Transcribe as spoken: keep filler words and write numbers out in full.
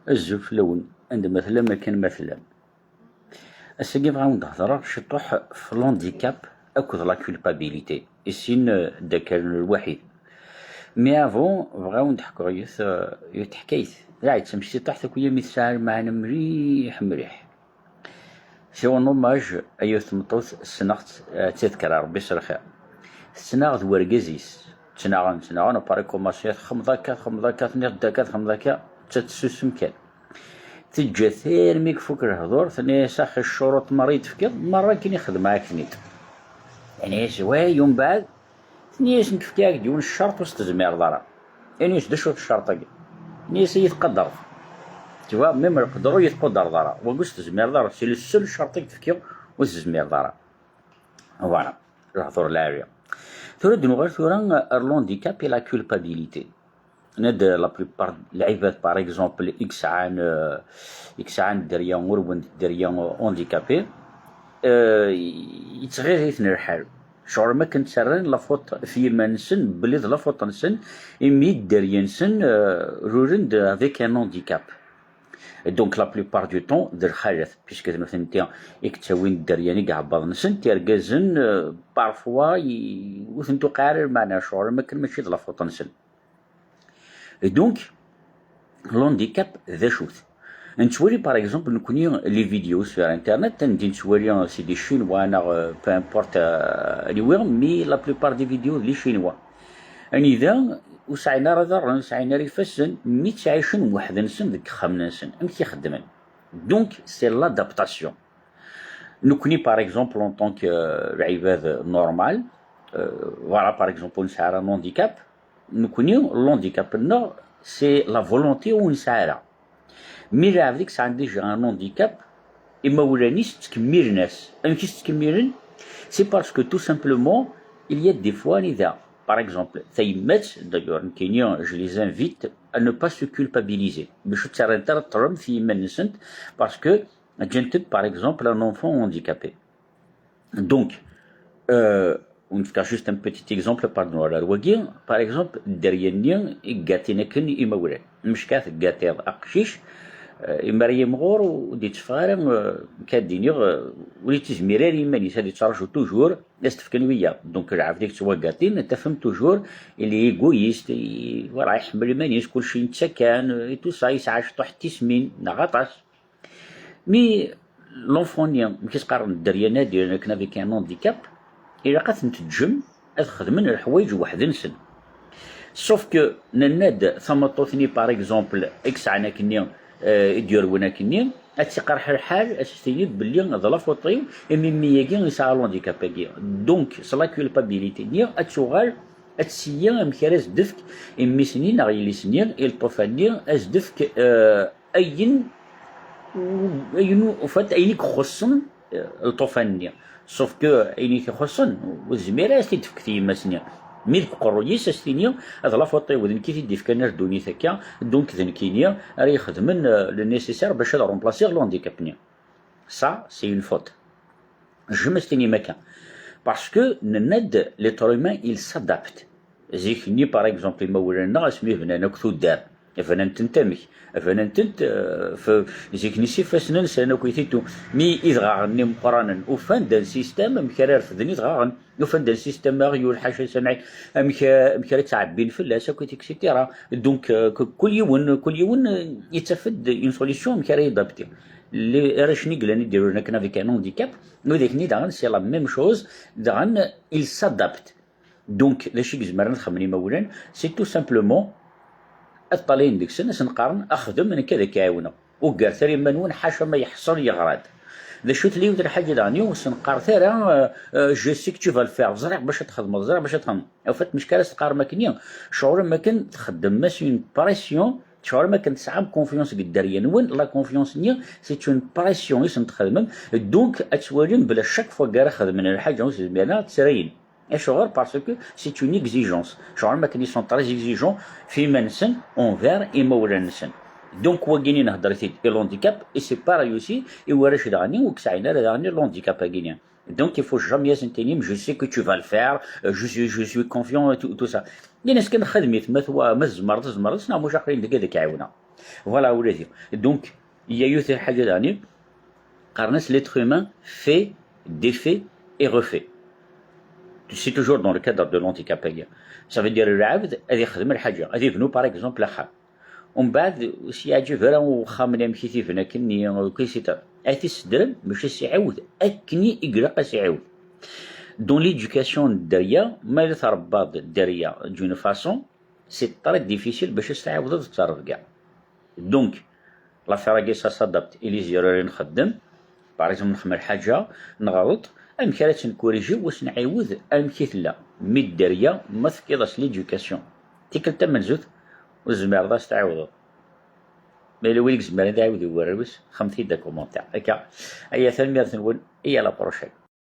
Azul fell-awen, anda ma tellam, akken ma tellam. Ass-agi bɣiɣ ad wen-d-hedreɣ ciṭuḥ f l'handicap akked la culpabilité, i sin, eh, d akal n lwaḥid. Mais avant, bɣiɣ ad wen-d-ḥkuɣ yiwet, eh, yiwet teḥkayt. Ɣa d tamecṭuḥt akk-ya, mi tesɛa lmeɛna mliḥ mliḥ. C'est en hommage à yiwet tmeṭṭut ssneɣ-tt, eh, ad tt-yefk Rebbi s lxir. Tettnaɣ d wergaz-is. Ttnaɣen, ttnaɣen, après commencer txemmeḍ akka, txemmeḍ akka, tenniḍ-d akka, txemmeḍ akka, d ta tessusem kan. Teǧǧa-t armi ifuk lehdur, tenna-yas: "Axi ccuruṭ merra i d-tefkiḍ, merra akken i xedmeɣ-ak-ten-id." Tenna-yas: "Way, umbeɛd?" Tenna-yas: "Nekk fkiɣ-ak-d yiwen ccerṭ ur s-tezmireḍ ara." Ini-as: "D acu-t ccerṭ-agi?" Ini-as: "Ad iyi-tqadreḍ." Tu vois, même lqedr ur iyi-tqudreḍ ara. Wagi ur s-tezmireḍ ara. C'est le seul ccerṭ i k-d-fkiɣ ur s-tezmireḍ ara. Voilà. Lehdur lɛali. Tura ad nuɣal tura ar l'handicap et la culpabilité. Nadi la plupart n lɛibad, par exemple, i yesɛan, euh, i yesɛan dderya, urwen-d dderya, euh, handicapé, euh, yettɣiḍ-iten lḥal. Ccɣel am akken ttarran la faute f yiman-nsen, belli d la faute-nsen, imi dderya-nsen, euh, rulen-d avec un handicap. Donc, la plupart du temps, d lxalat, puisque d nutenti i yettawin dderya-nni deg iɛebbaḍ-nsen, irgazen, euh, parfois, i-, ur ten-tuqiɛ ara lmeɛna, ccɣel am akken mačči d la faute-nsen. Et donc, l'handicap, d acu-t? Nettwali, par exemple, nekkni, les vidéos sur Internet, anda nettwali, euh, c'est des Chinois, neɣ, euh, peu importe, euh, anywhere, mais la plupart des vidéos, d les Chinois. Anida, ur sɛin ara iḍarren, ur sɛin ara ifassen, mi ttɛicen weḥd-nsen deg yexxamen-nsen. Amek i xeddmen? Donc, c'est l'adaptation. Nekkni, par exemple, en tant que, euh, lɛibad normal, euh, voilà, par exemple, ur nesɛi ara un handicap, nekkni, l'handicap-nneɣ, c'est la volonté ur nesɛi ara. Mi lɛebd i yesɛan déjà un handicap, imawlan-is ttkemmilen-as. Amek i s-ttkemmilen? C'est parce que, tout simplement, il y a des fois, anida, par exemple, tayemmat, d'ailleurs, nekkini, je les invite à ne pas se culpabiliser. Bac ur ttarrant ara ṭṭlem f yiman-nsent, parce que ǧǧant-d, par exemple, un enfant handicapé. Donc, euh, on fera juste un petit exemple, pardon, ar wagi. Par exemple, dderya-nni i ggatin akken imawlan. Mecka teggateḍ aqcic, euh, imi ara yimɣur ur d-itteffeɣ ara, euh, ad d-iniɣ, euh, ur yettizmir ara iman-is, ad yettraǧu toujours, ad s-d-fken wiyaḍ. Donc, lɛebd i yettwaggatin, tafem toujours, il est égoïste, i-, voilà, iḥemmel iman-is, kulci netta kan, euh, et tout ça, yesɛa ciṭuḥ n tismin, neɣ aṭas. Mi l'enfant-nni, amek i s-qqaren, dderya-nni ad d-yerren akken avec un handicap, ilaq ad ten-teǧǧem ad xedmen leḥwayeǧ weḥd-nsen. Sauf que nenna-d tameṭṭut-nni, par exemple, i yesɛan akkenni, euh, i d-yurwen akkenni, ad tt-iqerḥ lḥal, ad s-tini belli d la faute-iw, imi mmi-agi yesɛa l'handicap-agi. Donc, s la culpabilité-nni, ad tuɣal ad tseyyi amek ara s-d-tefk i mmi-s-nni neɣ yelli-s-nni, i lṭufan-nni, ad s-d-tefk, euh, ayen, ayen, en fait, ayen i ixuṣṣen, euh, lṭufan-nni. Sauf que ayen i t-ixuṣṣen, ur tezmir ara ad s-t-id-tefk tyemmat-nni. Mi deg uqerruy-is, ad s-tini, d la faute-iw, d nekk i t-id-ifkan ar ddunit akka, donc d nekkini ara ixedmen, euh, le nécessaire bac ad remplaciɣ l'handicap-nni. Ça, c'est une faute. Jamais s-tinim akka. Parce que nenna-d, l'être humain, il s'adapte. Zik-nni, par exemple, imawlan-nneɣ, asmi bnan akk tuddar, bnan-tent amek? Bnan-tent, euh, f-, zik-nni s ifassen-nsen akk i titu. Mi idɣaɣen-nni meqqranen, ufan-d un système amek ara refden idɣaɣen. Ufan-d un système aɣyul, ḥaca samɛi, amek, amek ara ttɛebbin fell-as akk, et cetera. Donc, euh, k-, kul yiwen, kul yiwen, euh, yettaf-d une solution amek ara yadapti. Les, arrac-nni yellan i d-iruren akken avec un handicap, widak-nni daɣen, c'est la même chose, daɣen, ils s'adaptent. Donc, d acu i yezmer ad xedmen imawlan? C'est tout simplement ad ṭṭalayen deg-sen, ad sen-qqaren: "Xdem, nekk ad k-ɛiwneɣ. Ur ggaret ara iman-nwen, ḥaca ma yeḥṣel yeɣra-d." D acu tella yiwet n lḥaǧa daɣen, ur sen-qqaret ara, euh, euh, "Je sais que tu vas le faire", ẓriɣ bac ad txedmeḍ, ẓriɣ bac ad txedmeḍ. En fait, mecka ara s-teqqarem akkenni, ccɣel am akken txeddmem-as une pression, ccɣel am akken tesɛam confiance deg dderya-nwen, la confiance-nni, c'est une pression i sen-txedmem, donc ad twalim bla chaque fois ara xedmen lḥaǧa ur s-zmiren ara, ttrayen. Acuɣer? Parce que c'est une exigence. Ccɣel am akken ils sont très exigeants f iman-nsen envers imawlan-nsen. Donc, wagini nhedder-it-id i l'handicap, et c'est pareil aussi i warrac daɣen ur yesɛin ara daɣen l'handicap-agi-ni. Donc, il faut jamais ad sen-tinim: "Je sais que tu vas le faire, euh, je suis, je suis confiant", et tout, tout ça. Ini-as kan: "Xdem-it, ma twa-, ma tzemreḍ, tzemreḍ, neɣ muc aql-in deg ad k-ɛiwneɣ." Voilà, ula d donc il y a eu cette حاجة داني قرنس: l'être humain fait, défait et refait. C'est toujours dans le cadre de l'handicap. Ça veut dire العبد ad ixdem الحاجة, ad ibnu par exemple axxam, ومن بعد ur s-yeɛǧib ara uxxam-nni amek i t-ibna akkenni, et cetera. Ad t-issedrem, maca ad s-iɛiwed akken i ilaq ad s-iɛiwed. Dans l'éducation n dderya, ma la tṛebbaḍ dderya d'une façon, c'est très difficile باش ad s-tɛiwdeḍ d ttrebga. Donc l'affaire-agi ça s'adapte i les erreurs i nxeddem. Par exemple nxemmem lḥaǧa, nɣelṭ, amek ara tt-nkuriji u ad s-nɛiwed amek i tella? Mi dderya ma tefkiḍ-as l'éducation tikkelt tamenzut, ur tezmireḍ ad s-tɛiwdeḍ. Ma yella win i izemren ad iɛiwed i warraw-is, xedmet-iyi-d un commentaire. Akka, aya, tanemmirt-nwen, et à la prochaine.